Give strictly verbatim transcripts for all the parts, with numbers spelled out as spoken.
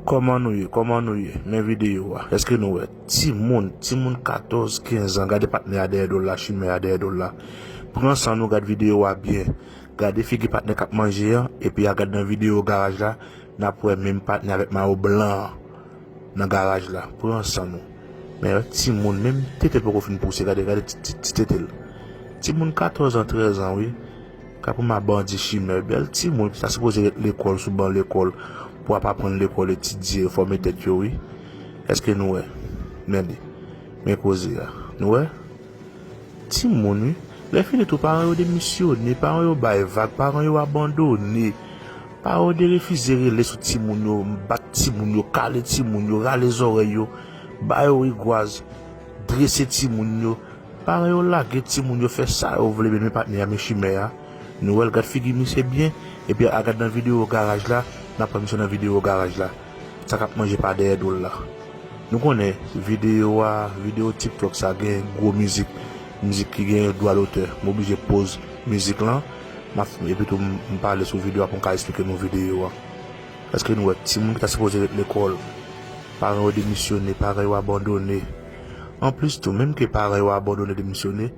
Kòman nou ye? Kòman nou ye? Men videyo a. Èske nou wè? Timoun, timoun katòz, kenz an, gade patnè a dèyè do l la, chimè a dèyè do l la. Pran san nou, gad videyo a byen. Gade figi patnè k ap manje an, epi al gad nan videyo garaj la, n ap wè menm patnè avèk mayo blan an nan garaj la. Pran san nou. Men timoun, menm tete l poko fin pouse, gade, gade ti, ti, ti tete l. Timoun katòz an, trèz an, wi. Kapon ma bandi chimè, bèl timoun ki ta sipoze ret lekòl sou ban lekòl pou ap aprann lekòl, etidye, fòme tèt yo, wi. Èske nou wè? Men li. Men koze a. Nou wè? Timoun, wi. Lè fini tou, paran yo demisyone, paran yo bay vag, paran yo abandone. Paran yo derefize rele sou timoun yo, bat timoun yo, kale timoun yo, rale zòrèy yo, ba yo rigwaz, drese timoun yo. Paran yo lage timoun yo fè sa yo vle, men men patnè a, men chimè a. Nou wè l, gad figi misye byen, epi al gad nan videyo garaj la, n ap wè misye nan videyo garaj la. Sa k ap manje pa dèyè do l la. Nou konnen videyo a, videyo TikTok sa gen gwo mizik, mizik ki gen dwa dotè. M oblije poz mizik lan, m ap, epi tou m, m pale sou videyo a pou m ka esplike nou videyo a. Èske nou wè timoun ki ta sipoze ret lekòl? Paran yo demisyone, paran yo abandone. Anplis tou, menm ke paran yo abandone, demisyone,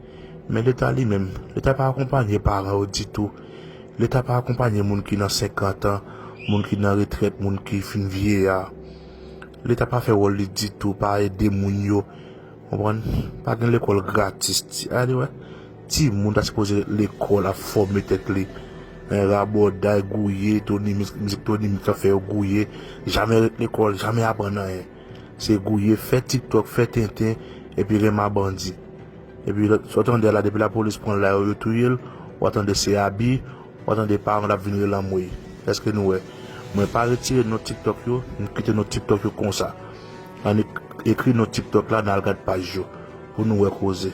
men Leta li menm, Leta pa akonpanye paran yo ditou. Leta pa akonpanye moun ki nan senkant an, moun ki nan retrèt, moun ki fin vye a. Leta pa fè wòl li ditou, pa ede moun yo. Konprann? Pa gen lekòl gratis. Ti, gade wè. Timoun ta sipoze ret lekòl ap fòme tèt li. Men rabòday, gouye, Tony Mix, mizik Tony Mix ap fè yo gouye. Jamè ret lekòl, jamè aprann anyen. Se gouye, fè TikTok, fè tenten, epi renmen bandi. Epi lòt, sa w tande a la, depi lapolis pran l la, yo, yo touye l, w a tande se abi, w a tande paran l ap vin rele anmwey. Èske nou wè? Mwen pa retire non TikTok yo, m kite non TikTok yo konsa. Ann ek-, ekri non TikTok la, n al gad paj yo, pou nou wè koze.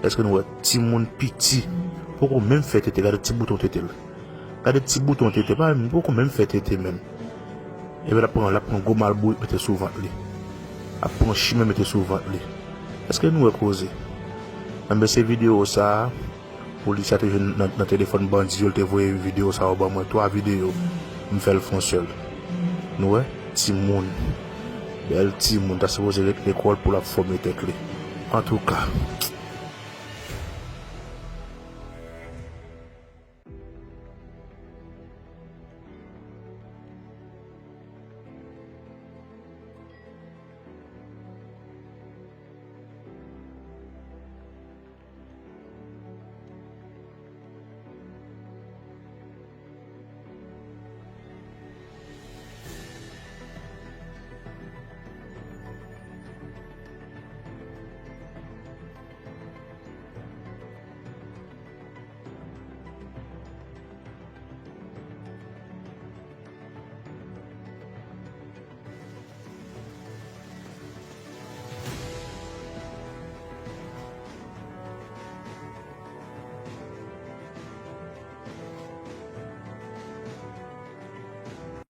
Èske nou wè? Timoun piti, poko menm fè tete, gade ti bouton tete l. Gade ti bouton tete, pa menm, poko menm fè tete menm. Epi l ap pran, l ap pran gwo malbourik mete sou vant li. Ap pran chimè mete sou vant li. Èske nou wè koze? Enben se videyo sa a, polis la te jwenn nan, nan telefòn bandi yo, l te voye videyo sa yo ban mwen, twa videyo, m fè l fè yon sèl. Nou wè? Timoun. Bèl timoun, ta sipoze ret lekòl pou l ap fòme tèt li. Antouka,